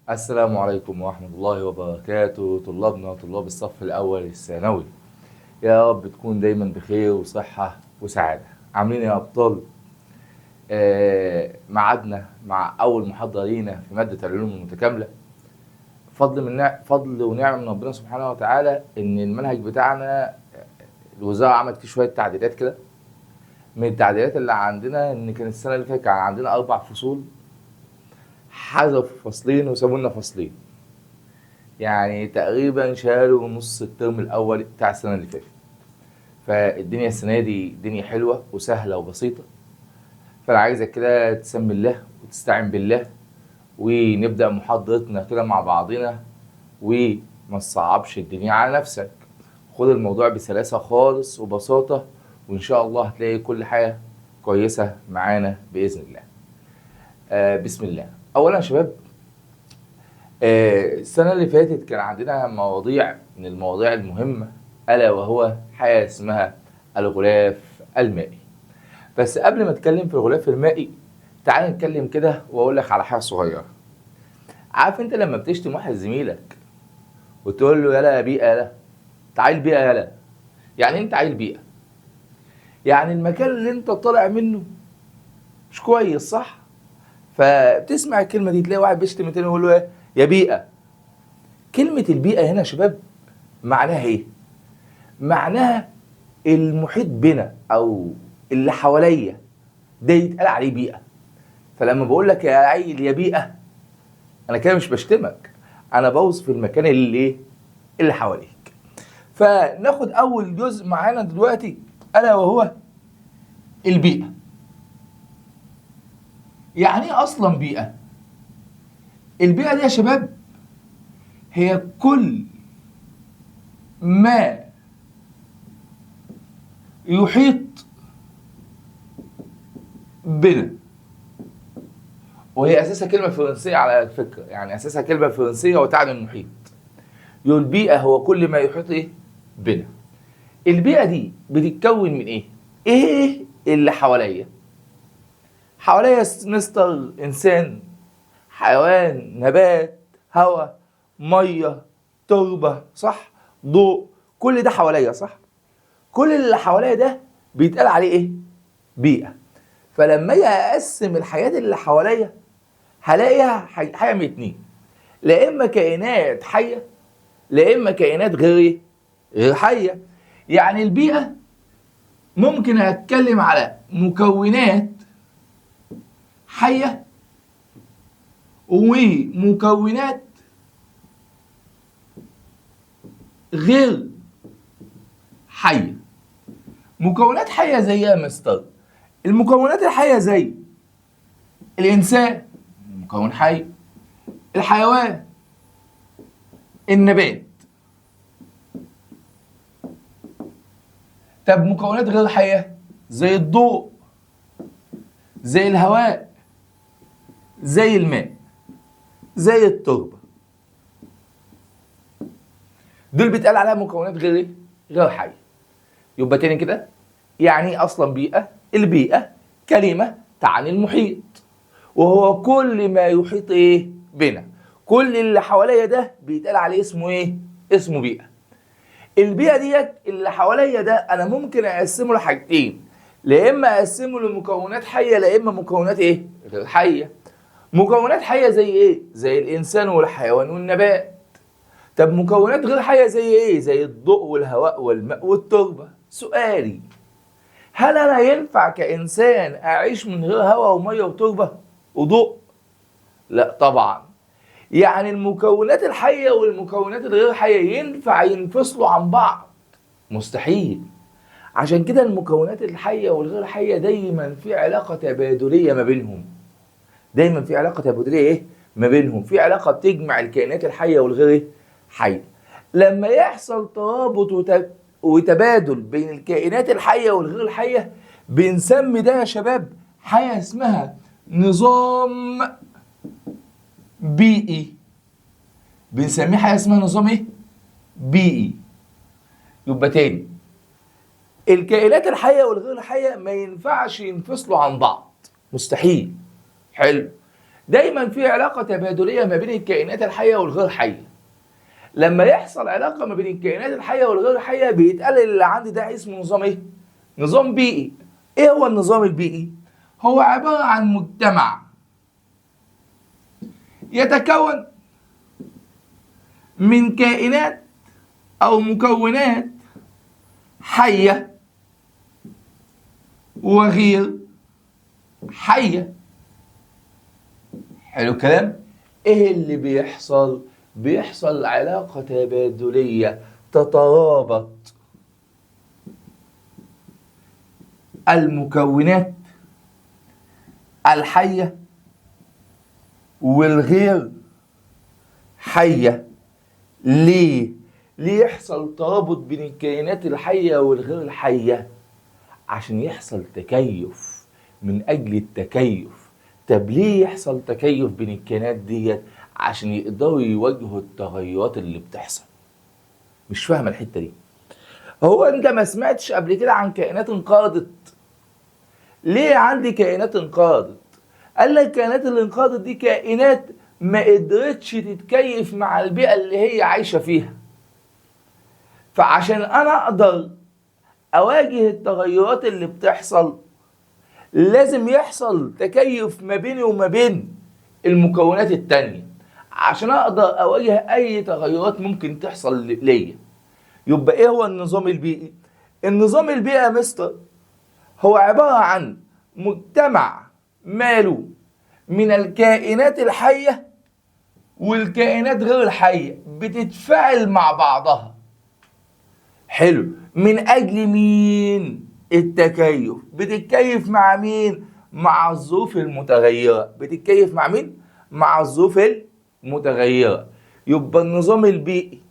السلام عليكم ورحمة الله وبركاته، طلابنا وطلاب الصف الأول الثانوي، يا رب تكون دايما بخير وصحة وسعادة. عاملين إيه يا أبطال؟ ميعادنا مع أول محاضرة لينا في مادة العلوم المتكاملة. فضل ونعمة من ربنا سبحانه وتعالى إن المنهج بتاعنا الوزارة عملت فيه شوية تعديلات كده. من التعديلات اللي عندنا إن كان السنة اللي فاتت كان عندنا 4 فصول، حذفوا فصلين وسابوا لنا فصلين، يعني تقريبا شالوا نص الترم الاول بتاع السنة اللي فاتت. فالدنيا السنة دي دنيا حلوة وسهلة وبسيطة، فانا عايزك كده تسمي الله وتستعين بالله ونبدا محاضرتنا كده مع بعضنا، وما تصعبش الدنيا على نفسك. خد الموضوع بسلاسة خالص وبساطة، وان شاء الله هتلاقي كل حاجة كويسة معانا باذن الله. بسم الله. اولا يا شباب، السنة اللي فاتت كان عندنا مواضيع من المواضيع المهمة، الا وهو حاجة اسمها الغلاف المائي. بس قبل ما اتكلم في الغلاف المائي تعال نتكلم كده واقول لك على حاجة صغيرة. عارف انت لما بتشتم واحد زميلك وتقول له يلا يا بيئة، يلا تعال بيئة، يلا، يعني انت عيل بيئة، يعني المكان اللي انت طالع منه مش كويس، صح؟ فبتسمع الكلمة دي تلاقي واحد بيشتم تاني ويقول له ايه؟ يا بيئة. كلمة البيئة هنا يا شباب معناها ايه؟ معناها المحيط بنا او اللي حواليا، ده يتقال عليه بيئة. فلما بقول لك يا عيل يا بيئة، انا كده مش بشتمك، انا بوصف المكان اللي حواليك. فناخد اول جزء معانا دلوقتي الا وهو البيئة. يعني ايه اصلا بيئة؟ البيئة دي يا شباب هي كل ما يحيط بنا، وهي اساسها كلمة فرنسية على فكرة، يعني اساسها كلمة فرنسية وتعني المحيط. يقول البيئة هو كل ما يحيط ايه؟ بنا. البيئة دي بتتكون من ايه؟ ايه اللي حواليا؟ حواليا مستر انسان، حيوان، نبات، هواء، مية، تربه، صح؟ ضوء، كل ده حواليا، صح؟ كل اللي حواليا ده بيتقال عليه ايه؟ بيئة. فلما اجي اقسم الحاجات اللي حواليا هلاقيها حاجة من اتنين، لا اما كائنات حيه لا اما كائنات غير ايه؟ غير حيه. يعني البيئة ممكن اتكلم على مكونات حية ومكونات غير حية. مكونات حية زي ايه يا مستر؟ المكونات الحية زي الإنسان مكون حي، الحيوان، النبات. طب مكونات غير حية زي الضوء، زي الهواء، زي الماء، زي التربة. دول بيتقال عليها مكونات غير ايه؟ غير حية. يبقى تاني كده، يعني ايه اصلا بيئة؟ البيئة كلمة تعني المحيط، وهو كل ما يحيط ايه؟ بنا. كل اللي حواليا ده بيتقال عليه اسمه ايه؟ اسمه بيئة. البيئة ديت اللي حواليا ده انا ممكن اقسمه لحاجتين، لا اما اقسمه لمكونات حية لا اما مكونات ايه؟ غير حية. مكونات حية زي ايه؟ زي الانسان والحيوان والنبات. طب مكونات غير حية زي ايه؟ زي الضوء والهواء والماء والتربة. سؤالي، هل انا ينفع كانسان اعيش من غير هواء ومية وتربة وضوء؟ لا طبعا. يعني المكونات الحية والمكونات الغير حية ينفع ينفصلوا عن بعض؟ مستحيل. عشان كده المكونات الحية والغير حية دايما في علاقة تبادلية ما بينهم. دايما في علاقة تبادلية ايه؟ ما بينهم، في علاقة بتجمع الكائنات الحية والغير ايه؟ حية. لما يحصل ترابط وتبادل بين الكائنات الحية والغير الحية بنسمي ده يا شباب حاجة اسمها نظام بيئي. بنسميه حاجة اسمها نظام ايه؟ بيئي. يبقى تاني، الكائنات الحية والغير الحية ما ينفعش ينفصلوا عن بعض، مستحيل. حلو. دايما في علاقة تبادليه ما بين الكائنات الحية والغير حيه. لما يحصل علاقة ما بين الكائنات الحية والغير حيه بيتقال اللي عندي ده اسمه نظام ايه؟ نظام بيئي. ايه هو النظام البيئي؟ هو عبارة عن مجتمع يتكون من كائنات او مكونات حيه وغير حيه. حلو الكلام؟ ايه اللي بيحصل؟ بيحصل علاقة تبادلية تترابط المكونات الحية والغير حية. ليه؟ ليه يحصل ترابط بين الكائنات الحية والغير الحية؟ عشان يحصل تكيف، من أجل التكيف. طب ليه يحصل تكيف بين الكائنات ديت؟ عشان يقدروا يواجهوا التغيرات اللي بتحصل. مش فاهم الحتة دي. هو انت ما سمعتش قبل كده عن كائنات انقرضت؟ ليه عندي كائنات انقرضت؟ قال لك الكائنات اللي انقرضت دي كائنات ما قدرتش تتكيف مع البيئة اللي هي عايشة فيها. فعشان انا اقدر اواجه التغيرات اللي بتحصل لازم يحصل تكيف ما بيني وما بين المكونات التانية عشان اقدر اواجه اي تغيرات ممكن تحصل ليا. يبقى ايه هو النظام البيئي؟ النظام البيئي يا مستر هو عبارة عن مجتمع ماله من الكائنات الحية والكائنات غير الحية بتتفاعل مع بعضها. حلو، من اجل مين؟ التكيف. بتتكيف مع مين؟ مع الظروف المتغيرة. بتتكيف مع مين؟ مع الظروف المتغيرة. يبقى النظام البيئي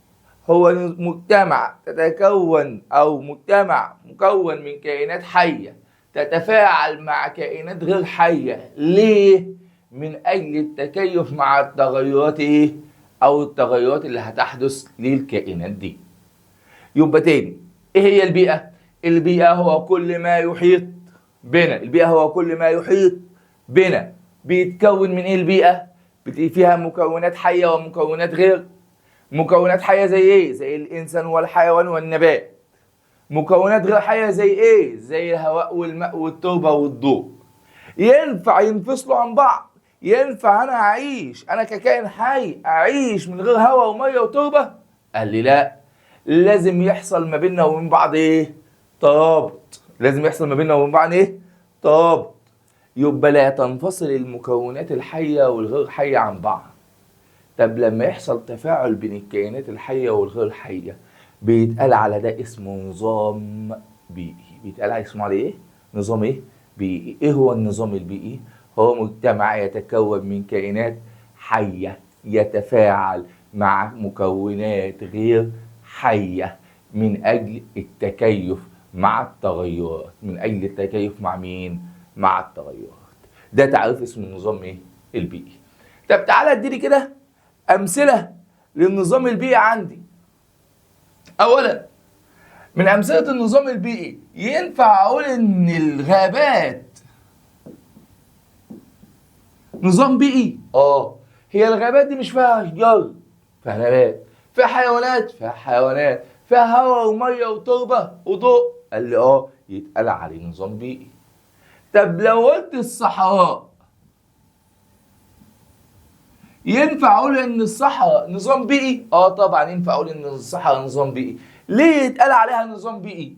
هو مجتمع تتكون او مجتمع مكون من كائنات حية تتفاعل مع كائنات غير حية. ليه؟ من اجل التكيف مع التغيرات ايه؟ او التغيرات اللي هتحدث للكائنات دي. يبقى تاني، ايه هي البيئة؟ البيئة هو كل ما يحيط بنا. البيئة هو كل ما يحيط بنا. بيتكون من ايه البيئة؟ فيها مكونات حية ومكونات غير. مكونات حية زي ايه؟ زي الانسان والحيوان والنبات. مكونات غير حية زي ايه؟ زي الهواء والماء والتربة والضوء. ينفع ينفصلوا عن بعض؟ ينفع انا اعيش، انا ككائن حي اعيش من غير هواء ومية وتربة؟ قال لي لا، لازم يحصل ما بيننا وبين بعض ايه؟ ترابط. لازم يحصل ما بيننا وبين بعض ايه؟ ترابط. يبقى لا تنفصل المكونات الحية والغير حية عن بعض. طب لما يحصل تفاعل بين الكائنات الحية والغير حية بيتقال على ده اسمه نظام بيئي. بيتقال على اسمه على ايه؟ نظام ايه؟ بيئي. ايه هو النظام البيئي؟ هو مجتمع يتكون من كائنات حية يتفاعل مع مكونات غير حية من أجل التكيف مع التغيرات. من أجل التكيف مع مين؟ مع التغيرات. ده تعريف اسمه النظام ايه؟ البيئي. طب تعالى اديني كده أمثلة للنظام البيئي عندي. أولا، من أمثلة النظام البيئي ينفع أقول إن الغابات نظام بيئي؟ هي الغابات دي مش فيها أشجار، فيها نبات، فيها حيوانات، فيها حيوانات، فيها هواء ومية وتربه وضوء. قال لي يتقال عليه نظام بيئي. طب لو قلت الصحراء ينفع اقول ان الصحراء نظام بيئي؟ طبعا ينفع اقول ان الصحراء نظام بيئي. ليه يتقال عليها نظام بيئي؟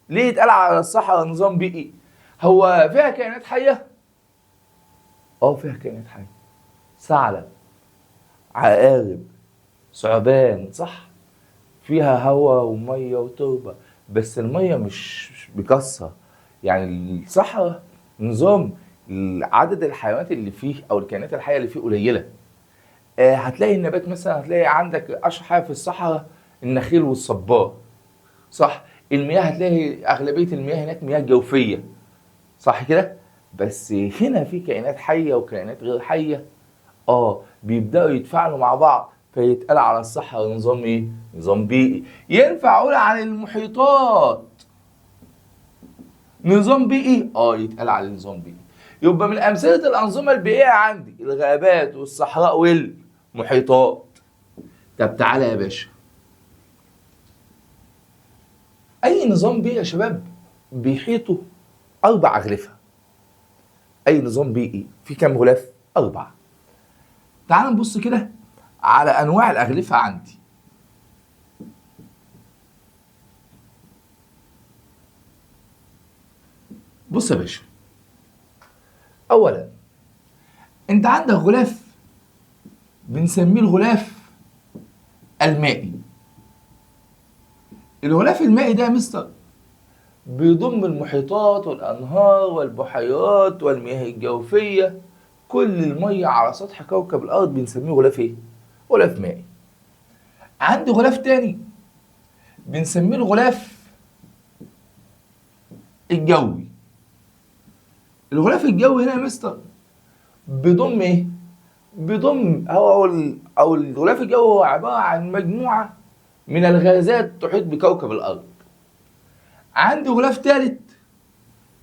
ليه يتقال على الصحراء نظام بيئي؟ هو فيها كائنات حيه؟ فيها كائنات حيه، ثعلب، عقارب، ثعبان، صح؟ فيها هواء ومية وتربه، بس المية مش بكثرة. يعني الصحراء نظام عدد الحيوانات اللي فيه او الكائنات الحية اللي فيه قليله. هتلاقي النبات مثلا، هتلاقي عندك اشهر حاجة في الصحراء النخيل والصبار، صح؟ المياه هتلاقي اغلبية المياه هناك مياه جوفيه، صح كده؟ بس هنا في كائنات حيه وكائنات غير حيه، بيبداوا يتفاعلوا مع بعض، فيتقال على الصحراء نظام ايه؟ نظام بيئي. ينفع اقول عن المحيطات نظام بيئي؟ يتقال على نظام بيئي. يبقى من امثلة الانظمة البيئية عندي الغابات والصحراء والمحيطات. طب تعالى يا باشا، اي نظام بيئي يا شباب بيحيطه 4 اغلفه. اي نظام بيئي في كام غلاف؟ 4. تعال نبص كده على انواع الاغلفه عندي. بص يا باشا، اولا انت عندك غلاف بنسميه الغلاف المائي. الغلاف المائي ده يا مستر بيضم المحيطات والانهار والبحيرات والمياه الجوفيه، كل المية على سطح كوكب الارض بنسميه غلاف ايه؟ غلاف مائي. عندي غلاف تاني بنسميه الغلاف الجوي. الغلاف الجوي هنا يا مستر بيضم ايه؟ بيضم او الغلاف الجوي هو عبارة عن مجموعة من الغازات تحيط بكوكب الارض. عندي غلاف ثالث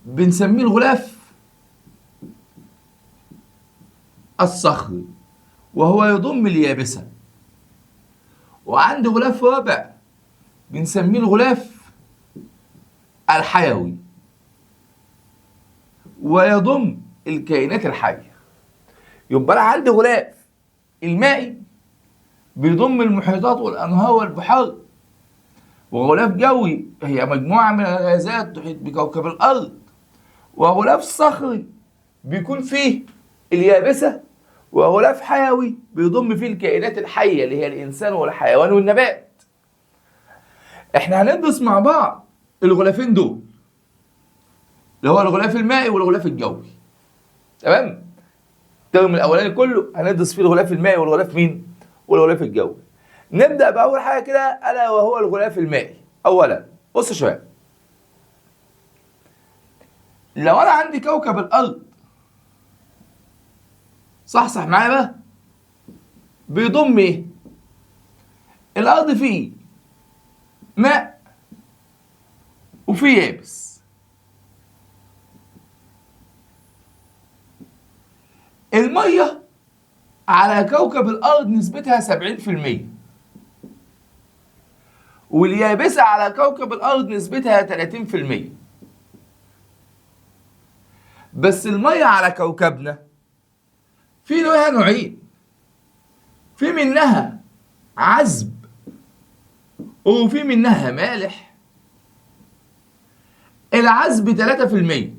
بنسميه الغلاف الصخري، وهو يضم اليابسة. وعندي غلاف رابع بنسميه الغلاف الحيوي، ويضم الكائنات الحية. يبقى أنا عندي غلاف المائي بيضم المحيطات والأنهار والبحار، وغلاف جوي هي مجموعة من الغازات تحيط بكوكب الأرض، وغلاف صخري بيكون فيه اليابسة، وغلاف حيوي بيضم فيه الكائنات الحية اللي هي الإنسان والحيوان والنبات. احنا هندرس مع بعض الغلافين دول، اللي هو الغلاف المائي والغلاف الجوي. تمام؟ الترم الأولاني كله هندرس فيه الغلاف المائي والغلاف مين؟ والغلاف الجوي. نبدأ بأول حاجة كده، ألا وهو الغلاف المائي. أولا بص يا شباب، لو أنا عندي كوكب الأرض، صح معايا بقى، بيضم إيه؟ الأرض فيه ماء وفيه يابس. المية على كوكب الأرض نسبتها 70%، واليابسة على كوكب الأرض نسبتها 30%. بس المية على كوكبنا في لها نوعين، في منها عذب وفي منها مالح. العذب 3%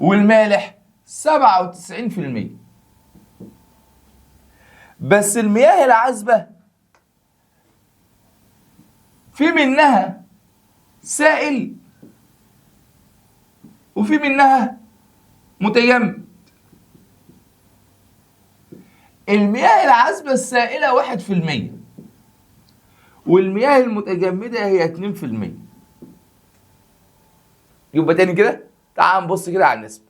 والمالح 97%. بس المياه العذبة في منها سائل وفي منها متجمد. المياه العذبة السائلة 1% والمياه المتجمدة هي 2%. يبقى تاني كده تعال نبص كده على النسبة.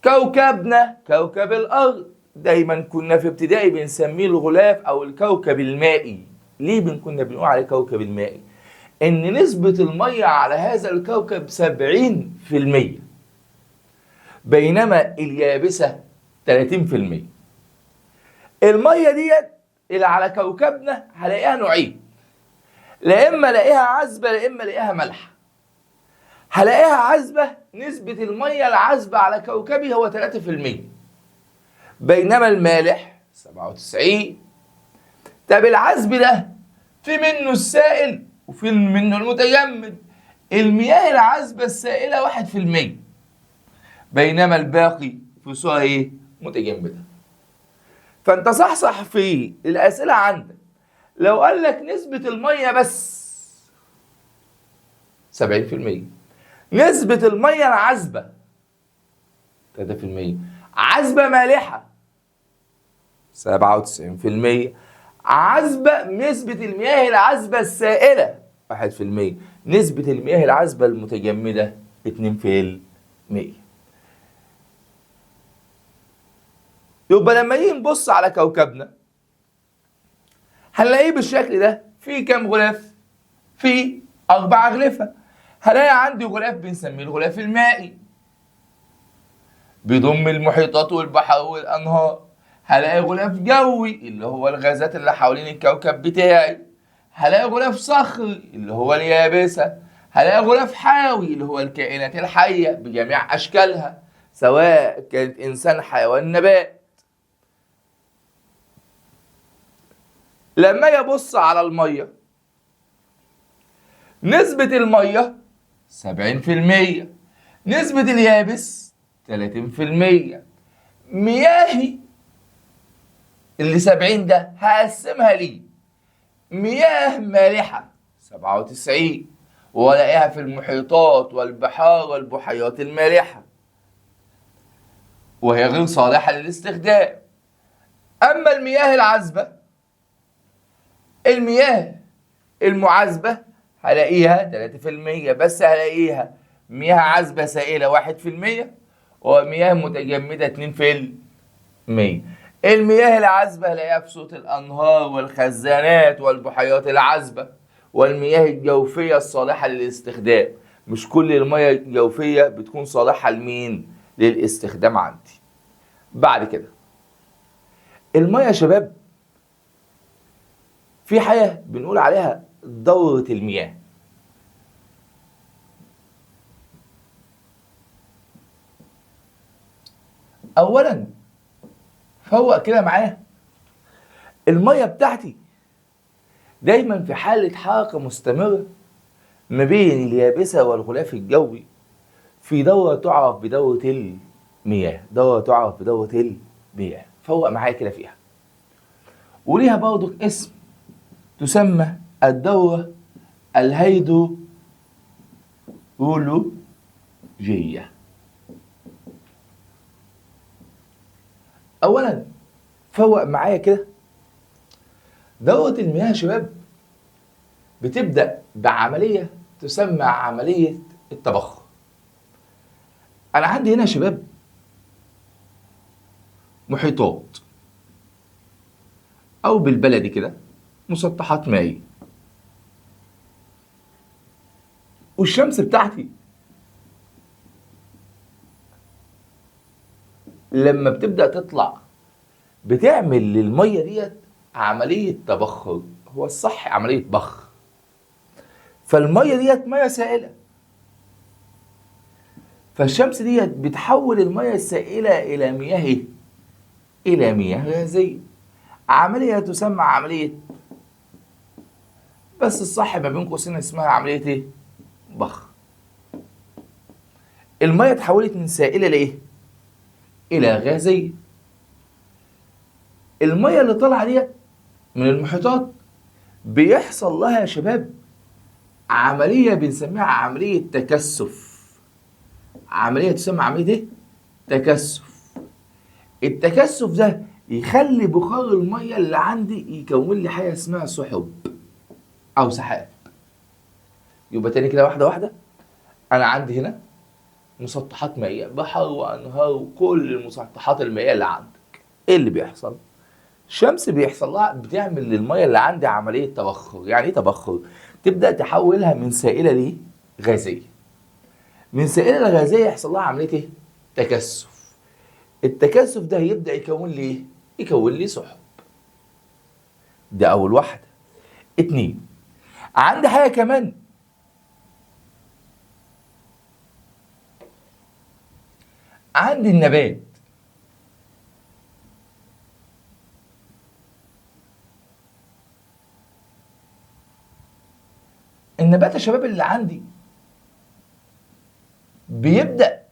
كوكبنا كوكب الأرض دايما كنا في ابتدائي بنسميه الغلاف أو الكوكب المائي. ليه كنا بنقول عليه كوكب المائي؟ إن نسبة المية على هذا الكوكب 70%، بينما اليابسة 30%. المية ديت اللي على كوكبنا هلاقيها نوعين، لا إما الاقيها عذبة لا إما الاقيها مالحة. هلاقيها عذبة، نسبة المية العذبة على كوكبي هو 3%، بينما المالح 97. طب العذب ده في منه السائل وفي منه المتجمد. المياه العذبة السائلة 1%، بينما الباقي في صورة ايه؟ متجمدة. فانت صحصح في الأسئلة عندك، لو قال لك نسبة المية بس 70%، نسبة المية العذبة 3%، عذبة مالحة 97%، عذبة نسبة المياه العذبة السائلة 1%، نسبة المياه العذبة المتجمدة 2%. يبقى لما نيجي نبص على كوكبنا هنلاقيه بالشكل ده، في كام غلاف؟ في 4 أغلفة. هلاقي عندي غلاف بنسميه الغلاف المائي، بيضم المحيطات والبحار والأنهار. هلاقي غلاف جوي اللي هو الغازات اللي حوالين الكوكب بتاعي. هلاقي غلاف صخري اللي هو اليابسة. هلاقي غلاف حيوي اللي هو الكائنات الحية بجميع أشكالها، سواء كانت إنسان، حيوان، نبات. لما يبص على المية، نسبة المية 70%، نسبة اليابس 30%. مياهي اللي 70 ده هقسمها ليه مياه مالحة 97، ولاقيها في المحيطات والبحار والبحيرات المالحة، وهي غير صالحة للاستخدام. أما المياه العذبة، المياه المعذبة هلاقيها 3% بس، هلاقيها مياه عذبة سائلة 1% ومياه متجمدة 2%. المياه العذبة هلاقيها في صوت الأنهار والخزانات والبحيرات العذبة، والمياه الجوفية الصالحة للاستخدام. مش كل المياه الجوفية بتكون صالحة لمين؟ للاستخدام عندي. بعد كده المياه يا شباب في حاجة بنقول عليها دورة المياه. أولا فوق كده معايا، المية بتاعتي دايما في حالة حركة مستمرة ما بين اليابسة والغلاف الجوي في دورة تعرف بدورة المياه، دورة تعرف بدورة المياه. فوق معايا كده فيها، وليها برضك اسم تسمى الدورة الهيدرولوجية. أولا فوق معايا كده، دورة المياه يا شباب بتبدأ بعملية تسمى عملية التبخر. أنا عندي هنا يا شباب محيطات، أو بالبلدي كده مسطحات مائية، والشمس بتاعتي لما بتبدأ تطلع بتعمل للمية ديت عملية تبخر، هو الصح عملية بخ. فالمية ديت مية سائلة، فالشمس ديت بتحول المية السائلة إلى مياه إيه؟ إلى مياه غازية. عملية تسمى عملية، بس الصح ما بين قوسين اسمها عملية إيه؟ بخ. المية اتحولت من سائلة لإيه؟ إلى غازية. المية اللي طالعة ديت من المحيطات بيحصل لها يا شباب عملية بنسميها عملية تكثف. عملية تسمى عملية ايه؟ تكثف. التكثف ده يخلي بخار المية اللي عندي يكون لي حاجة اسمها سحب أو سحاب. يبقى تاني كده واحدة واحدة، أنا عندي هنا مسطحات مائية، بحر وأنهار وكل المسطحات المائية اللي عندك. إيه اللي بيحصل؟ الشمس بيحصل لها بتعمل للمية اللي عندي عملية تبخر. يعني إيه تبخر؟ تبدأ تحولها من سائلة لغازية. من سائلة لغازية يحصل لها عملية إيه؟ تكثف. التكثف ده هيبدأ يكون لي إيه؟ يكون لي سحب. ده أول واحدة. اتنين، عندي حاجة كمان، عندي النبات. النبات يا شباب اللي عندي بيبدأ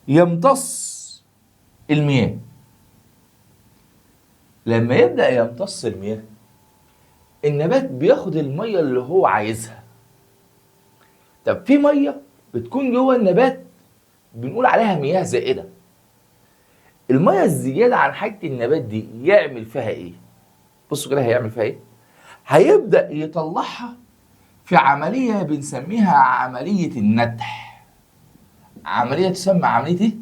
يمتص المياه. لما يبدأ يمتص المياه، النبات بياخد المية اللي هو عايزها. طب في مية بتكون جوه النبات بنقول عليها مياه زائدة. المية الزيادة عن حاجة النبات دي يعمل فيها ايه؟ بصوا كده هيعمل فيها ايه؟ هيبدأ يطلعها في عملية بنسميها عملية النتح. عملية تسمى عملية ايه؟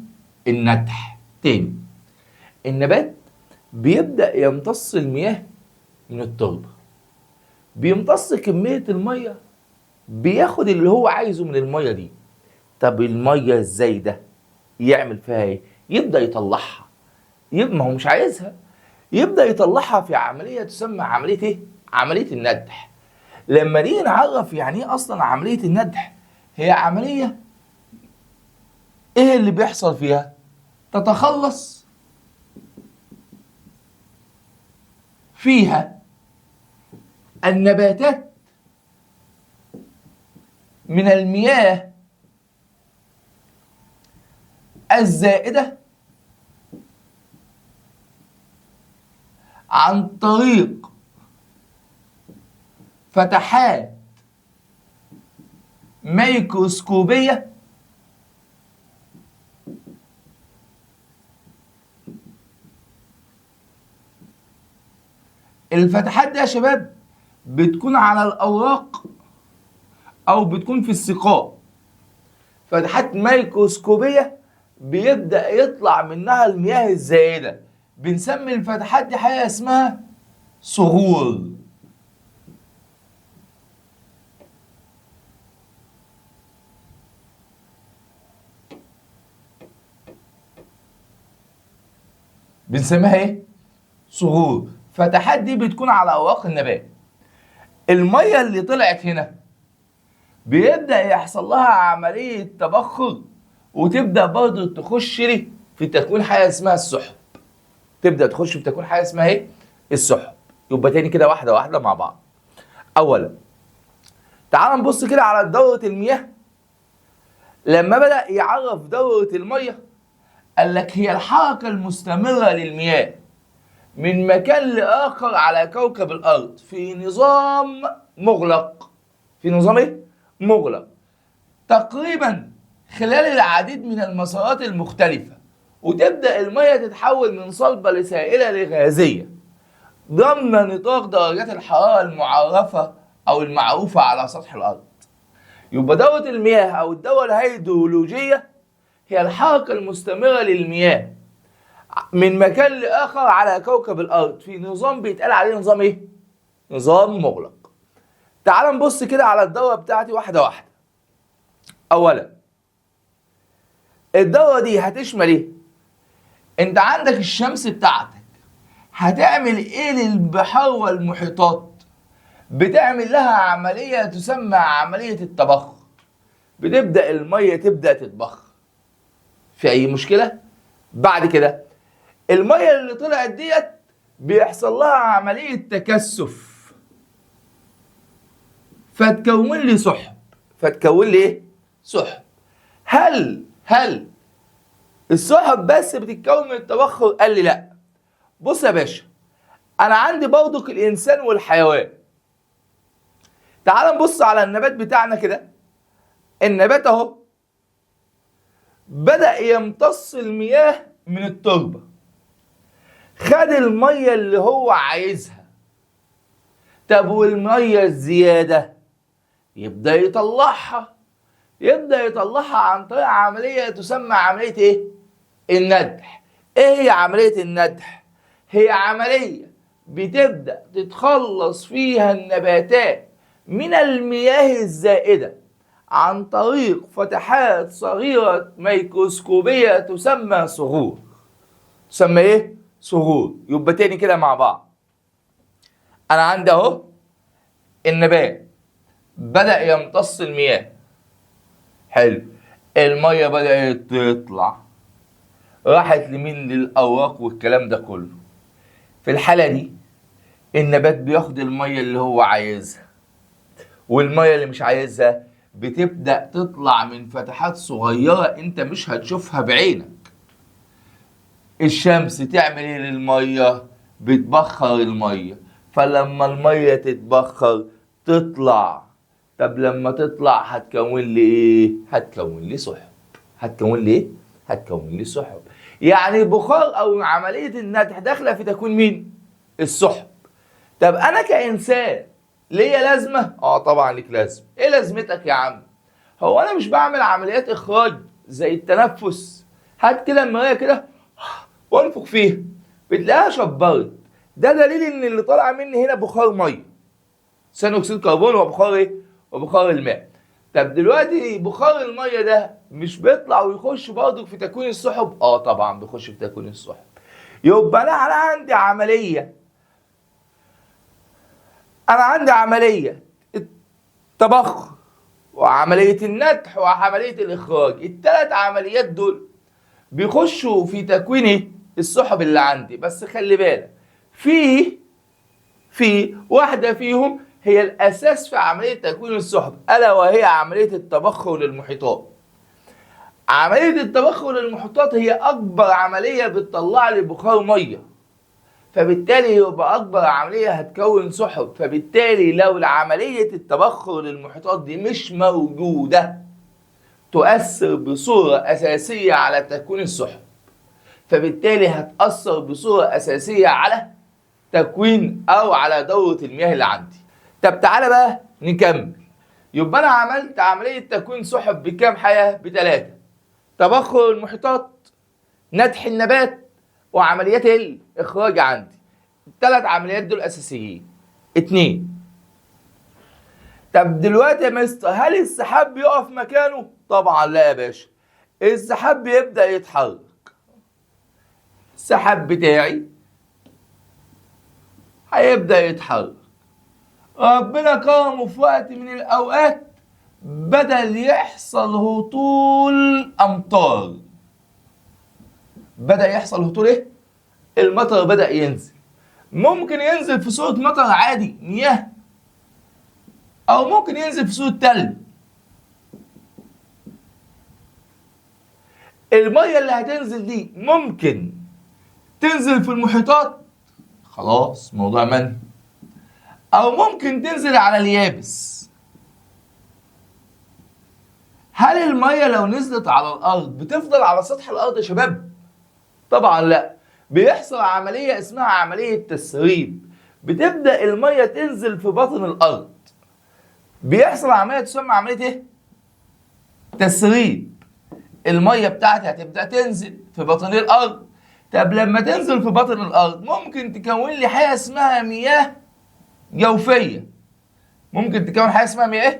النتح. تاني، النبات بيبدأ يمتص المياه من التربة، بيمتص كمية المية، بياخد اللي هو عايزه من المية دي. طب المية الزايدة يعمل فيها ايه؟ يبدا يطلعها. يبقى ما هو مش عايزها، يبدا يطلعها في عملية تسمى عملية ايه؟ عملية الندح. لما نيجي نعرف يعني ايه اصلا عملية الندح، هي عملية ايه اللي بيحصل فيها؟ تتخلص فيها النباتات من المياه الزائدة عن طريق فتحات ميكروسكوبية الفتحات دي يا شباب بتكون على الأوراق أو بتكون في السقاء. فتحات ميكروسكوبية بيبدأ يطلع منها المياه الزائدة، بنسمي الفتحات دي حاجة اسمها صغور. بنسميها ايه؟ صغور. فتحات دي بتكون على اوراق النبات. المية اللي طلعت هنا بيبدا يحصل لها عملية تبخر، وتبدا برضه تخش لي في تكوين حاجة اسمها السحب. تبدا تخش في تكوين حاجة اسمها ايه؟ السحب. يبقى تاني كده واحدة واحدة مع بعض. اولا تعال نبص كده على دوره المياه. لما بدا يعرف دوره المية قال لك هي الحركة المستمرة للمياه من مكان لآخر على كوكب الأرض في نظام مغلق. في نظام إيه؟ مغلق. تقريبا خلال العديد من المسارات المختلفة، وتبدأ المياه تتحول من صلبة لسائلة لغازية ضمن نطاق درجات الحرارة المعرفة أو المعروفة على سطح الأرض. يبقى دورة المياه أو الدورة الهيدرولوجية هي الحركة المستمرة للمياه من مكان لآخر على كوكب الأرض في نظام بيتقال عليه نظام إيه؟ نظام مغلق. تعال نبص كده على الدورة بتاعتي واحدة واحدة. أولا الدورة دي هتشمل إيه؟ أنت عندك الشمس بتاعتك هتعمل إيه للبحار والمحيطات؟ بتعمل لها عملية تسمى عملية التبخر. بتبدأ المية تبدأ تتبخر. في أي مشكلة؟ بعد كده المية اللي طلعت ديت بيحصل لها عملية تكثف فتكون لي سحب. فتكون لي ايه؟ سحب. هل السحب بس بتتكون من التبخر؟ قال لي لا. بص يا باشا، انا عندي برضك الانسان والحيوان. تعال نبص على النبات بتاعنا كده. النبات اهو بدأ يمتص المياه من التربة، خد المية اللي هو عايزها. طب والمية الزيادة يبدأ يطلعها. يبدأ يطلعها عن طريق عملية تسمى عملية ايه؟ الندح. ايه هي عملية الندح؟ هي عملية بتبدأ تتخلص فيها النباتات من المياه الزائدة عن طريق فتحات صغيرة ميكروسكوبية تسمى صغور. تسمى ايه؟ صغور. يبقى تاني كده مع بعض، انا عندي اهو النبات بدأ يمتص المياه، حلو، المية بدأت تطلع، راحت لمين؟ للأوراق والكلام ده كله. في الحالة دي النبات بياخد المية اللي هو عايزها، والمية اللي مش عايزها بتبدأ تطلع من فتحات صغيرة انت مش هتشوفها بعينك. الشمس تعمل ايه للمية؟ بتبخر المية، فلما المية تتبخر تطلع. طب لما تطلع هتكون لي ايه؟ هتكون لي سحب. هتكون لي ايه؟ هتكون لي سحب. يعني بخار او عملية الندح داخلة في تكوين مين؟ السحب. طب انا كإنسان ليا لازمة؟ اه طبعا ليك لازمة. ايه لازمتك يا عم؟ هو انا مش بعمل عمليات اخراج زي التنفس؟ هات كده المراية كده وانفخ فيها بتلاقيها شبرت. ده دليل ان اللي طالع مني هنا بخار مية، ثاني اكسيد كربون وبخار ايه؟ وبخار الماء. طب دلوقتي بخار المية ده مش بيطلع ويخش برضه في تكوين السحب؟ اه طبعا بيخش في تكوين السحب. يبقى انا عندي عملية، انا عندي عملية التبخر وعملية النتح وعملية الاخراج، الثلاث عمليات دول بيخشوا في تكوين السحب اللي عندي. بس خلي بالك في واحدة فيهم هي الأساس في عملية تكوين السحب، ألا وهي عملية التبخر للمحيطات. عملية التبخر للمحيطات هي أكبر عملية بتطلع لي بخار مية، فبالتالي يبقى أكبر عملية هتكون سحب. فبالتالي لو عملية التبخر للمحيطات دي مش موجودة تؤثر بصورة أساسية على تكوين السحب، فبالتالي هتأثر بصورة أساسية على تكوين أو على دورة المياه اللي عندي. طب تعالى بقى نكمل. يبقى أنا عملت عملية تكوين سحب بكام حياة؟ ب3: تبخر المحيطات، نتح النبات، وعمليات الإخراج عندي. الثلاث عمليات دول أساسيين. 2. طب دلوقتي يا مستر هل السحاب بيقف مكانه؟ طبعا لا يا باشا، السحاب بيبدأ يتحرك. السحاب بتاعي هيبدأ يتحرك. ربنا كرمه في وقت من الأوقات بدل يحصل هطول أمطار. بدأ يحصل هطول إيه؟ المطر بدأ ينزل. ممكن ينزل في صورة مطر عادي مياه، أو ممكن ينزل في صورة تلج. المية اللي هتنزل دي ممكن تنزل في المحيطات، خلاص موضوع منهي، أو ممكن تنزل على اليابس. هل المية لو نزلت على الأرض بتفضل على سطح الأرض يا شباب؟ طبعا لا، بيحصل عملية اسمها عملية تسريب، بتبدأ المية تنزل في بطن الأرض. بيحصل عملية تسمى عملية ايه؟ تسريب. المية بتاعتي هتبدأ تنزل في بطن الأرض. طب لما تنزل في بطن الأرض ممكن تكون لي حاجة اسمها مياه جوفية. ممكن تكون حاجة اسمها مياه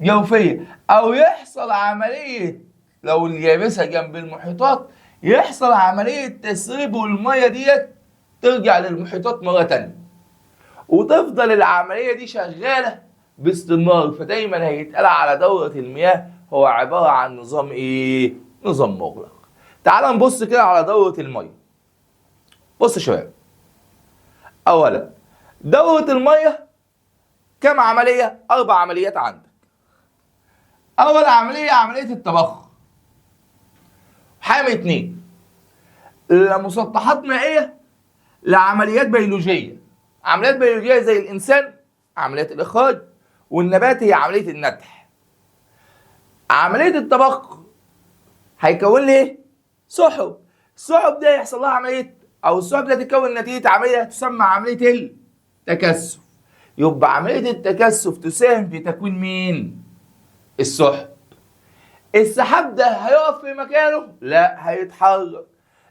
جوفية، أو يحصل عملية لو اليابسة جنب المحيطات يحصل عملية تسريب والمية ديت ترجع للمحيطات مرة تانية، وتفضل العملية دي شغالة باستمرار. فدايما هيتقال على دورة المياه هو عبارة عن نظام ايه؟ نظام مغلق. تعال نبص كده على دورة المية. بص يا شباب، اولا دورة المية كم عملية؟ 4 عمليات عندك. اول عملية عملية التبخر، حامي 2، لا مسطحات مائية، لا عمليات بيولوجية. عمليات بيولوجية زي الانسان عمليات الاخراج، والنبات هي عملية النتح. عملية التبخر هيكون لي ايه؟ سحب. السحب ده يحصل لها عملية، او السحب ده تتكون نتيجة عملية تسمى عملية التكثف. يبقى عملية التكثف تساهم في تكوين مين؟ السحب. السحاب ده هيقف في مكانه؟ لا، هيتحرك.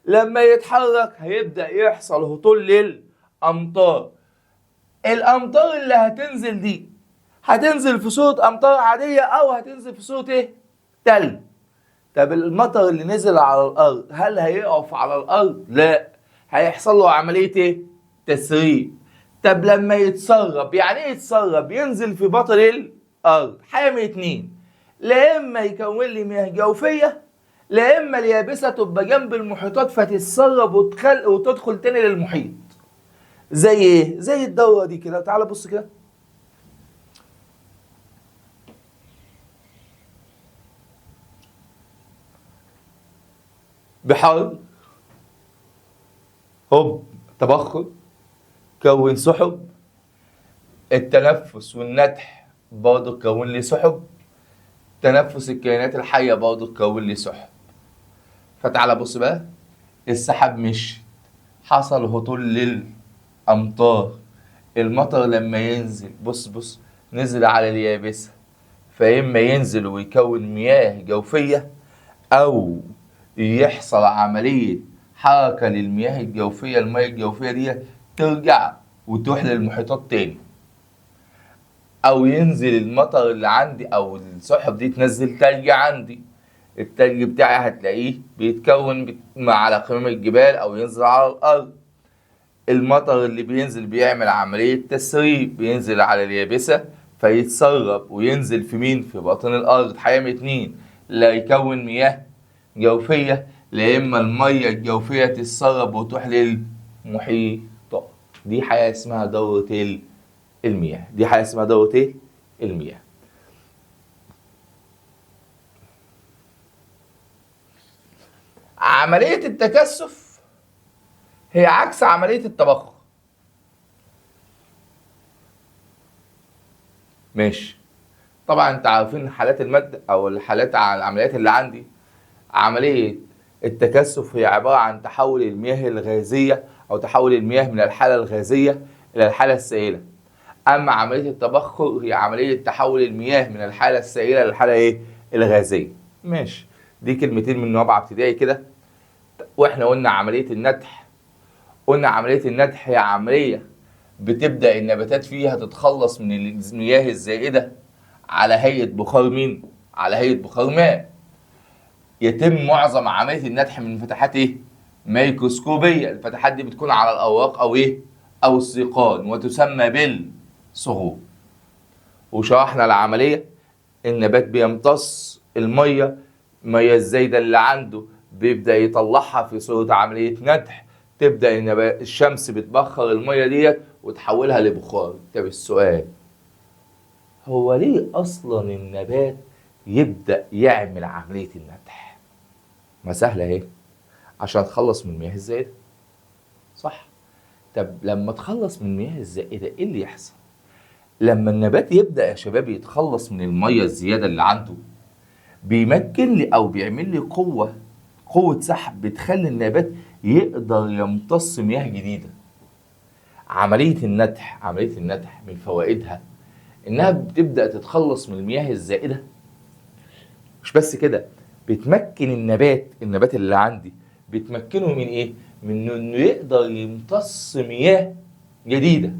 لما يتحرك هيبدأ يحصل هطول للأمطار. الأمطار اللي هتنزل دي هتنزل في صورة أمطار عادية أو هتنزل في صورة إيه؟ تلج. طب المطر اللي نزل على الأرض هل هيقف على الأرض؟ لا، هيحصل له عملية إيه؟ تسريب. طب لما يتسرب، يعني إيه يتسرب؟ ينزل في بطن الأرض. حاجة من 2، لا إما يكون لي مياه جوفية، لا إما اليابسة تبقى جنب المحيطات فتتسرب وتدخل تاني للمحيط. زي إيه؟ زي الدورة دي كده. تعال بص كده. بحر، هوب، تبخر، كون سحب. التنفس والنتح برضه كون لي سحب. تنفس الكائنات الحية برضه كون لي سحب. فتعالى بص بقى، السحاب مشي، حصل هطول للأمطار. المطر لما ينزل، بص بص، نزل على اليابسة، فإما ينزل ويكون مياه جوفية، أو يحصل عملية حركة للمياه الجوفية. المياه الجوفية دي ترجع وتروح للمحيطات تاني. او ينزل المطر اللي عندي او السحب دي تنزل تلج عندي. التلج بتاعي هتلاقيه بيتكون على قمم الجبال او ينزل على الارض. المطر اللي بينزل بيعمل عملية تسريب، بينزل على اليابسة فيتسرب وينزل في مين؟ في باطن الارض. حاجة من اتنين، لا يكون مياه جوفية، لا اما المية الجوفية تتسرب وتروح للمحيط. دي حاجة اسمها دورة المياه، دي حاجة اسمها دورة المياه. عملية التكثف هي عكس عملية التبخر. ماشي، طبعا انت عارفين حالات المادة او الحالات على العمليات اللي عندي. عملية التكثف هي عبارة عن تحول المياه الغازية او تحول المياه من الحالة الغازية الى الحالة السائلة. اما عملية التبخر هي عملية تحول المياه من الحالة السائلة للحالة ايه؟ الغازية. ماشي، دي كلمتين من رابعة ابتدائي كده. واحنا قلنا عملية النتح، قلنا عملية النتح هي عملية بتبدأ النباتات فيها تتخلص من المياه الزائدة على هيئة بخار مين؟ على هيئة بخار ماء. يتم معظم عملية النتح من فتحات ايه؟ ميكروسكوبية. الفتحات دي بتكون على الأوراق أو ايه؟ أو السيقان، وتسمى بالصغور. وشرحنا العملية، النبات بيمتص المية، المية الزايدة اللي عنده بيبدأ يطلعها في صورة عملية نتح، تبدأ الشمس بتبخر المية ديت وتحولها لبخار. طب السؤال، هو ليه أصلا النبات يبدأ يعمل عملية النتح؟ ما سهلة اهي، عشان اتخلص من المياه الزائدة، صح؟ طب لما تخلص من المياه الزائدة ايه اللي يحصل؟ لما النبات يبدأ يا شباب يتخلص من المية الزيادة اللي عنده، بيمكن لي او بيعمل لي قوة سحب بتخلي النبات يقدر يمتص مياه جديدة. عملية النتح، عملية النتح من فوائدها انها بتبدأ تتخلص من المياه الزائدة. مش بس كده، بتمكن النبات اللي عندي بتمكنه من ايه؟ من انه يقدر يمتص مياه جديدة،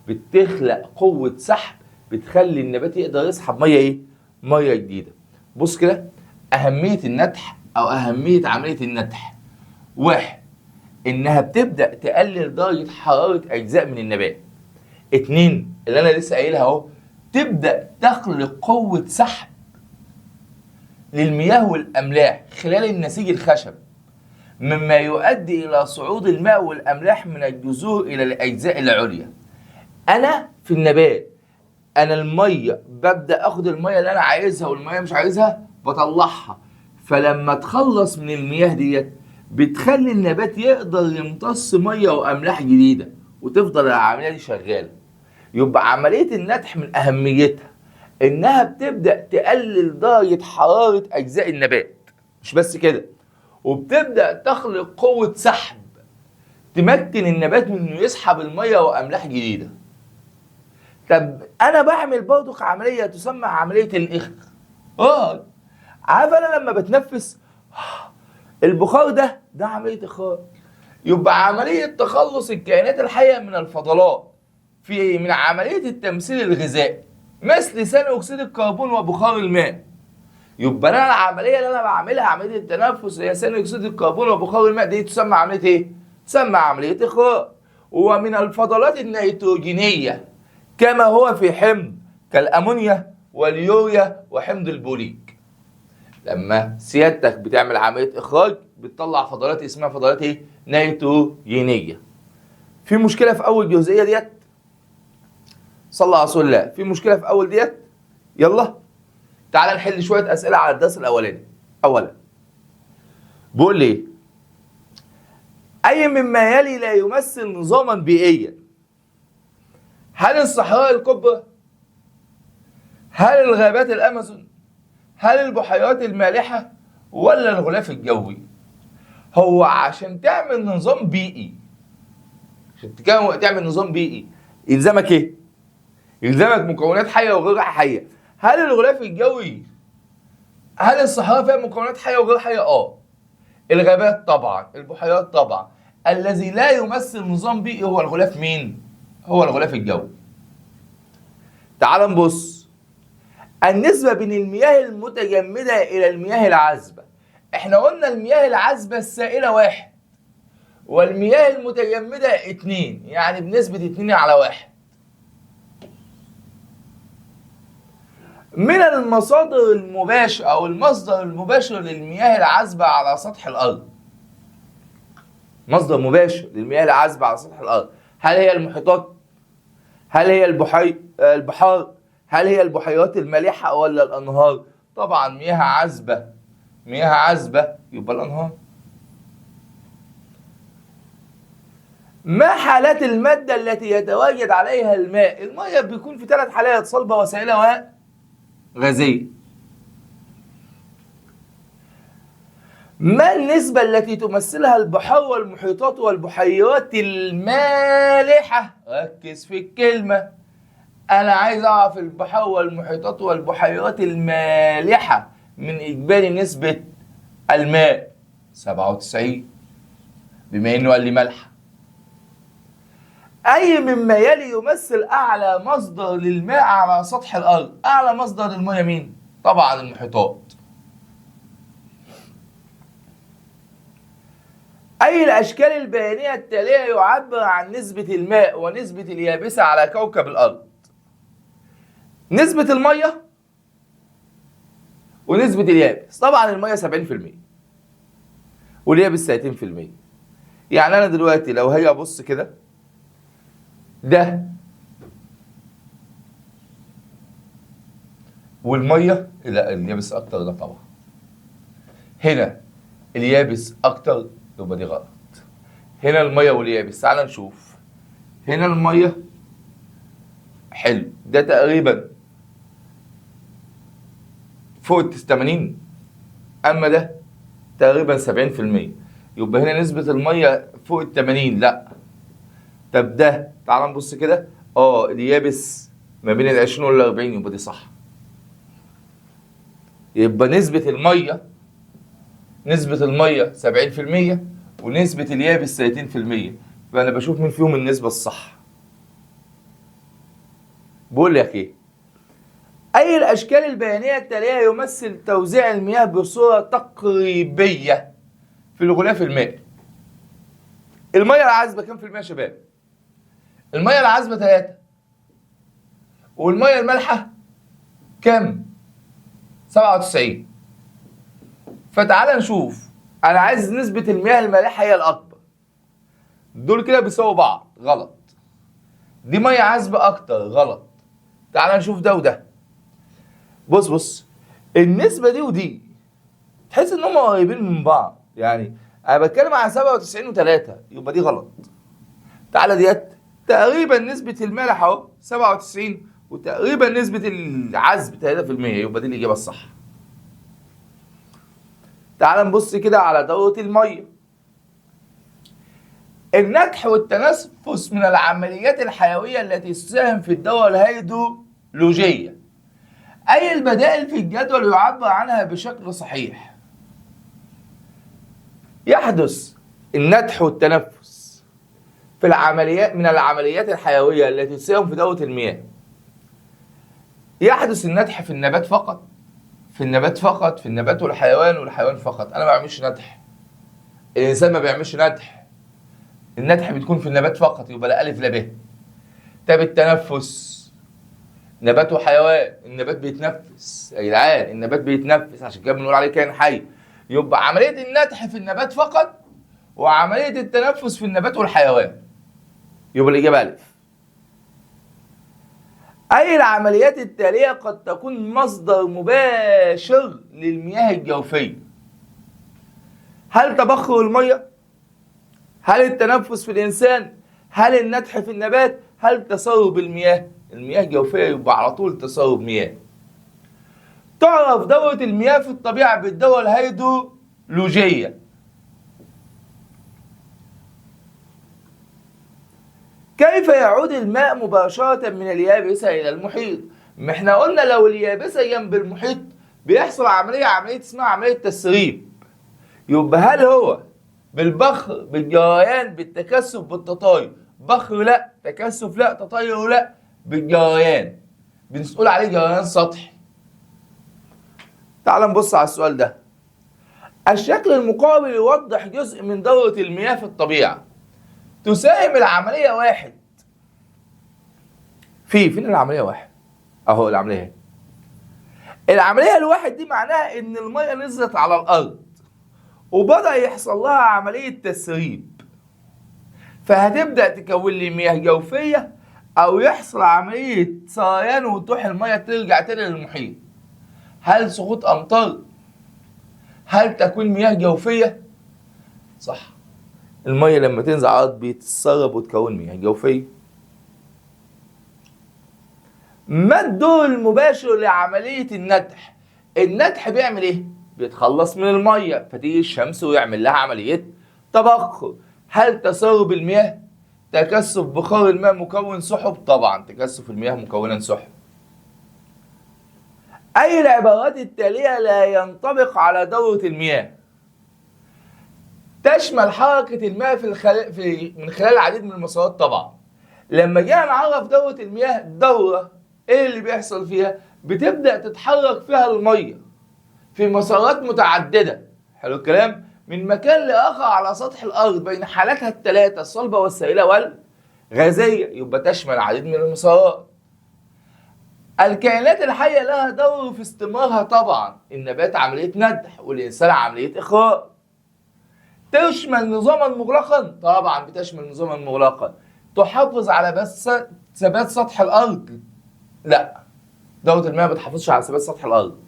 بتخلق قوة سحب بتخلي النبات يقدر يسحب مية ايه؟ مية جديدة. بص كده أهمية النتح أو أهمية عملية النتح. واحد، إنها بتبدأ تقلل درجة حرارة أجزاء من النبات. اتنين، اللي أنا لسه قايلها أهو، تبدأ تخلق قوة سحب للمياه والأملاح خلال النسيج الخشب، مما يؤدي إلى صعود الماء والأملاح من الجذور إلى الأجزاء العليا. أنا في النبات، أنا المية ببدأ أخد المية اللي أنا عايزها والمية مش عايزها بطلعها، فلما تخلص من المياه ديت بتخلي النبات يقدر يمتص مية وأملاح جديدة، وتفضل العملية دي شغالة. يبقى عملية النتح من أهميتها إنها بتبدأ تقلل درجة حرارة أجزاء النبات. مش بس كده، وبتبدأ تخلق قوة سحب تمكن النبات من إنه يسحب المية وأملاح جديدة. طب أنا بعمل برضك عملية تسمى عملية الإخراج. عارف أنا لما بتنفس البخار ده عملية إخراج. يبقى عملية تخلص الكائنات الحية من الفضلات في من عملية التمثيل الغذائي مثل ثاني أكسيد الكربون وبخار الماء. يبقى أنا العملية اللي أنا بعملها عملية التنفس هي ثاني أكسيد الكربون وبخار الماء، دي تسمى عملية إيه؟ تسمى عملية إخراج. ومن الفضلات النيتروجينية كما هو في حمض كالأمونيا واليوريا وحمض البوليك. لما سيادتك بتعمل عملية إخراج بتطلع فضلات اسمها فضلات إيه؟ نيتروجينية. في مشكلة في أول جزئية ديت؟ صلى على رسول الله. في مشكلة في أول ديت؟ يلا تعال نحل شوية أسئلة على الدرس الأولاني. أولا بيقول لي أي مما يلي لا يمثل نظاما بيئيا؟ هل الصحراء الكبرى؟ هل الغابات الأمازون؟ هل البحيرات المالحة؟ ولا الغلاف الجوي؟ هو عشان تعمل نظام بيئي، عشان تعمل نظام بيئي يلزمك ايه؟ يلزمك مكونات حية وغير حية. هل الغلاف الجوي، هل الصحراء فيها مكونات حية وغير حية؟ اه. الغابات طبعا، البحيرات طبعا. الذي لا يمثل نظام بيئي هو الغلاف مين؟ هو الغلاف الجوي. تعال نبص النسبة بين المياه المتجمدة إلى المياه العذبة. احنا قلنا المياه العذبة السائلة 1 والمياه المتجمدة 2، يعني بنسبة 2:1. من المصادر المباشرة أو المصدر المباشر للمياه العذبة على سطح الأرض، مصدر مباشر للمياه العذبة على سطح الأرض، هل هي المحيطات؟ هل هي البحار؟ هل هي البحيرات المالحة ولا الأنهار؟ طبعا مياه عذبة، مياه عذبة يبقى الأنهار. ما حالات المادة التي يتواجد عليها الماء؟ المية بيكون في 3 حالات، صلبة وسائلة وغازية. ما النسبة التي تمثلها البحار والمحيطات والبحيرات المالحة؟ ركز في الكلمة، أنا عايز أعرف البحار والمحيطات والبحيرات المالحة من إجمالي نسبة الماء. 97، بما إنه قال لي مالحة. أي مما يلي يمثل أعلى مصدر للماء على سطح الأرض؟ أعلى مصدر للماء مين؟ طبعا المحيطات. أي الأشكال البيانية التالية يعبر عن نسبة الماء ونسبة اليابسة على كوكب الأرض؟ نسبة المية ونسبة اليابس. طبعا المية 70% واليابس 30%. يعني أنا دلوقتي لو هي أبص كده، ده والمية، لا اليابس أكتر، ده طبعا هنا اليابس أكتر يبقى دي غلط. هنا المية واليابس، تعال نشوف هنا المية، حلو، ده تقريبا فوق 80، اما ده تقريبا 70%، يبقى هنا نسبة المية فوق 80. لا طب ده تعال نبص كده، اليابس ما بين 20 وال 40، يبقى دي صح. يبقى نسبة المية، نسبة المية 70% ونسبة اليابس 30%، فأنا بشوف مين فيهم النسبة الصح. بقول لك إيه؟ أي الأشكال البيانية التالية يمثل توزيع المياه بصورة تقريبية في الغلاف المائي؟ المية العذبة كام في المية يا شباب؟ المية العذبة 3، والمية المالحة كام؟ 97. فتعال نشوف، انا عايز نسبة المياه المالحة هي الأكبر. دول كده بيساووا بعض، غلط. دي مية عذبة أكتر، غلط. تعال نشوف ده وده. بص بص، النسبة دي ودي تحس إن هم قريبين من بعض، يعني أنا بتكلم على 97 و3، يبقى دي غلط. تعالى ديت تقريبا نسبة المالح أهو 97، وتقريبا نسبة العذب 3%، يبقى دي الإجابة الصح. تعال نبص كده على دورة المية. النكح والتنفس من العمليات الحيوية التي تساهم في الدورة الهيدرولوجية. أي البدائل في الجدول يعبر عنها بشكل صحيح؟ يحدث النتح والتنفس في العمليات من العمليات الحيوية التي تساهم في دورة المياه. يحدث النتح في النبات فقط، في النبات فقط، في النبات والحيوان، والحيوان فقط. انا ما بعملش نتح، الانسان ما بيعملش نتح، النتح بتكون في النبات فقط، يبقى لا الف لا ب. طب التنفس، نبات وحيوان، النبات بيتنفس يا جدعان، النبات بيتنفس، عشان كده بنقول عليه كائن حي. يبقى عملية النتح في النبات فقط، وعملية التنفس في النبات والحيوان، يبقى الاجابة الف. أي العمليات التالية قد تكون مصدر مباشر للمياه الجوفية؟ هل تبخر المية؟ هل التنفس في الإنسان؟ هل النتح في النبات؟ هل تسرب المياه؟ المياه الجوفية يبقى على طول تسرب مياه. تعرف دورة المياه في الطبيعة بالدورة الهيدرولوجية. كيف يعود الماء مباشرة من اليابسة إلى المحيط؟ ما احنا قلنا لو اليابسة جنب المحيط بيحصل عملية اسمها عملية تسريب. يبقى هل هو بالبخر، بالجريان، بالتكثف، بالتطاير؟ بخر لا، تكثف لا، تطاير لا، بالجريان. بنقول عليه جريان سطحي. تعال نبص على السؤال ده. الشكل المقابل يوضح جزء من دورة المياه في الطبيعة. تساهم العملية واحد فين العملية واحد؟ اهو العملية اهي. العملية الواحد دي معناها ان المية نزلت على الارض وبدأ يحصل لها عملية تسريب، فهتبدأ تكون لي مياه جوفية او يحصل عملية سريان وتروح المية ترجع تاني للمحيط. هل سقوط امطار؟ هل تكوين مياه جوفية؟ صح، المية لما تنزل على الارض بتتسرب وتكون مياه جوفية. ما الدور المباشر لعملية النتح؟ النتح بيعمل ايه؟ بيتخلص من المية، فتيجي الشمس ويعمل لها عملية تبخر. هل تسرب المياه؟ تكثف بخار الماء مكون سحب؟ طبعا تكثف المياه مكونا سحب. أي العبارات التالية لا ينطبق على دورة المياه؟ تشمل حركة الماء في من خلال العديد من المسارات. طبعا لما جينا نعرف دورة المياه، دورة ايه اللي بيحصل فيها؟ بتبدأ تتحرك فيها المية في مسارات متعددة، حلو الكلام، من مكان لآخر على سطح الأرض بين حالاتها الثلاثة الصلبة والسائلة والغازية، يبقى تشمل العديد من المسارات. الكائنات الحية لها دور في استمرارها. طبعا النبات عملية ندح والإنسان عملية إخراج. تشمل نظاما مغلقا؟ طبعا بتشمل نظاما مغلقا. تحافظ على بس ثبات سطح الأرض؟ لا، دورة المياه ما بتحافظش على ثبات سطح الأرض.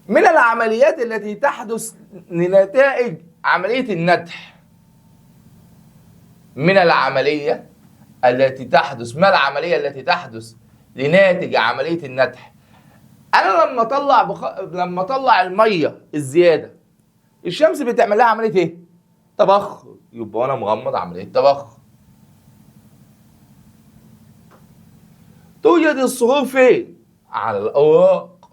من العمليات التي تحدث لنتائج عملية الندح، من العملية التي تحدث، ما العملية التي تحدث لناتج عملية الندح؟ أنا لما أطلع المية الزيادة، الشمس بتعمل لها عملية إيه؟ تبخر، يبقى أنا مغمض عملية تبخر. توجد الصخور فين؟ على الأوراق.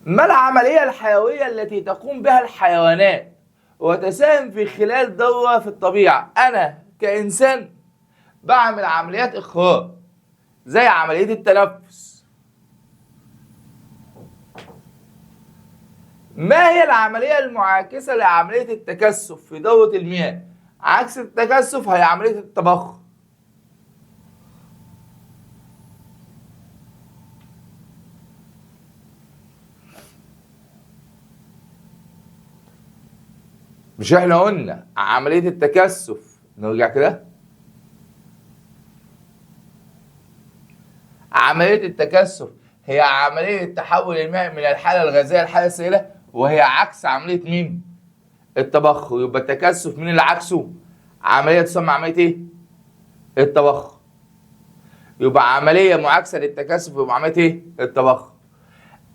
ما العملية الحيوية التي تقوم بها الحيوانات وتساهم في خلال دورة في الطبيعة؟ أنا كإنسان بعمل عمليات إخراج زي عملية التنفس. ما هي العملية المعاكسة لعملية التكثف في دورة المياه؟ عكس التكثف هي عملية التبخر. مش احنا قلنا عملية التكثف، نرجع كده، عملية التكثف هي عملية تحول الماء من الحالة الغازية للحالة السائلة، وهي عكس عملية مين؟ التبخر. يبقى التكثف مين اللي عكسه؟ عملية تسمى عملية ايه؟ التبخر. يبقى عملية معاكسة للتكثف يبقى عملية ايه؟ التبخر.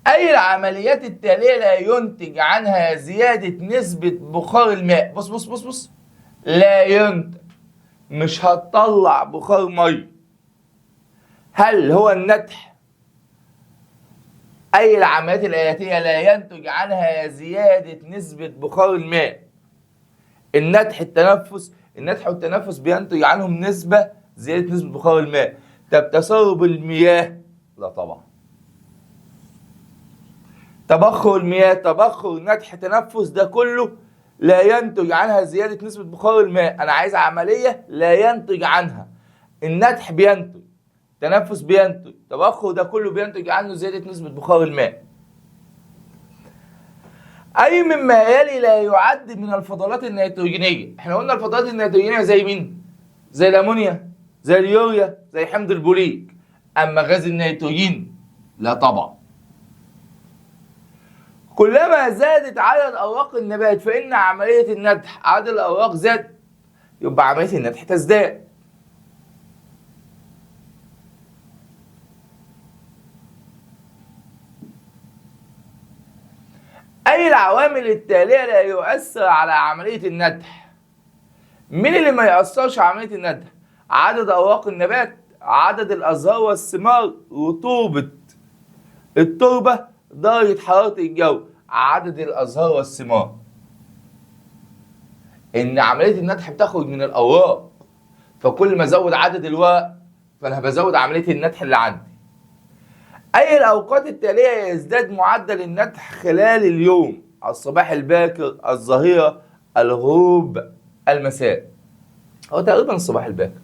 أي العمليات التالية لا ينتج عنها زيادة نسبة بخار الماء؟ بص بص بص بص، لا ينتج، مش هتطلع بخار مية. هل هو النتح؟ أي العمليات الآتية لا ينتج عنها زيادة نسبة بخار الماء؟ النتح، التنفس، النتح والتنفس بينتج عنهم نسبة زيادة نسبة بخار الماء. طب تسرب المياه؟ لا طبعا. تبخر المياه، تبخر، نتح، تنفس، ده كله لا ينتج عنها زيادة نسبة بخار الماء. أنا عايز عملية لا ينتج عنها. النتح بينتج، تنفس بينتج، تبخر ده كله بينتج عنه زيادة نسبة بخار الماء. أي مما يلي لا يعد من الفضلات النيتروجينية؟ احنا قلنا الفضلات النيتروجينية زي مين؟ زي الأمونيا، زي اليوريا، زي حمض البوليك. أما غاز النيتروجين لا طبعا. كلما زادت عدد أوراق النبات فإن عملية النتح، عدد الأوراق زاد يبقى عملية النتح تزداد. أي العوامل التالية لا يؤثر على عملية النتح؟ مين اللي ما يأثرش على عملية النتح؟ عدد أوراق النبات، عدد الأزهار والثمار، رطوبة التربة، درجة حرارة الجو. عدد الأزهار والثمار. إن عملية النتح بتخرج من الأوراق، فكل ما زود عدد الورق فانا بزود عملية النتح اللي عندي. اي الاوقات التالية يزداد معدل النتح خلال اليوم؟ الصباح الباكر، الظهيرة، الغروب، المساء. هو تقريبا الصباح الباكر.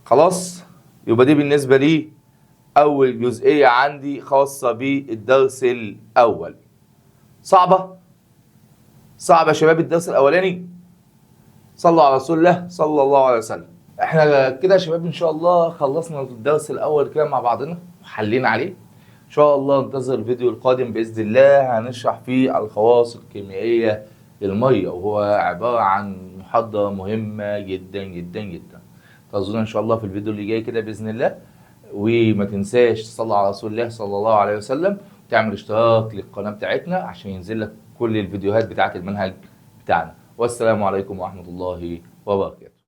خلاص، يبقى دي بالنسبة لي أول جزئية عندي خاصة بالدرس الأول. صعبة؟ صعبة يا شباب الدرس الأولاني؟ صلوا على رسول الله صلى الله عليه وسلم. احنا كده يا شباب إن شاء الله خلصنا الدرس الأول كده مع بعضنا وحلينا عليه. إن شاء الله انتظر الفيديو القادم بإذن الله، هنشرح فيه الخواص الكيميائية للمية، وهو عبارة عن محاضرة مهمة جدا جدا جدا. انتظرونا إن شاء الله في الفيديو اللي جاي كده بإذن الله. وما تنساش تصلي على رسول الله صلى الله عليه وسلم، وتعمل اشتراك للقناة بتاعتنا عشان ينزل لك كل الفيديوهات بتاعت المنهج بتاعنا. والسلام عليكم ورحمة الله وبركاته.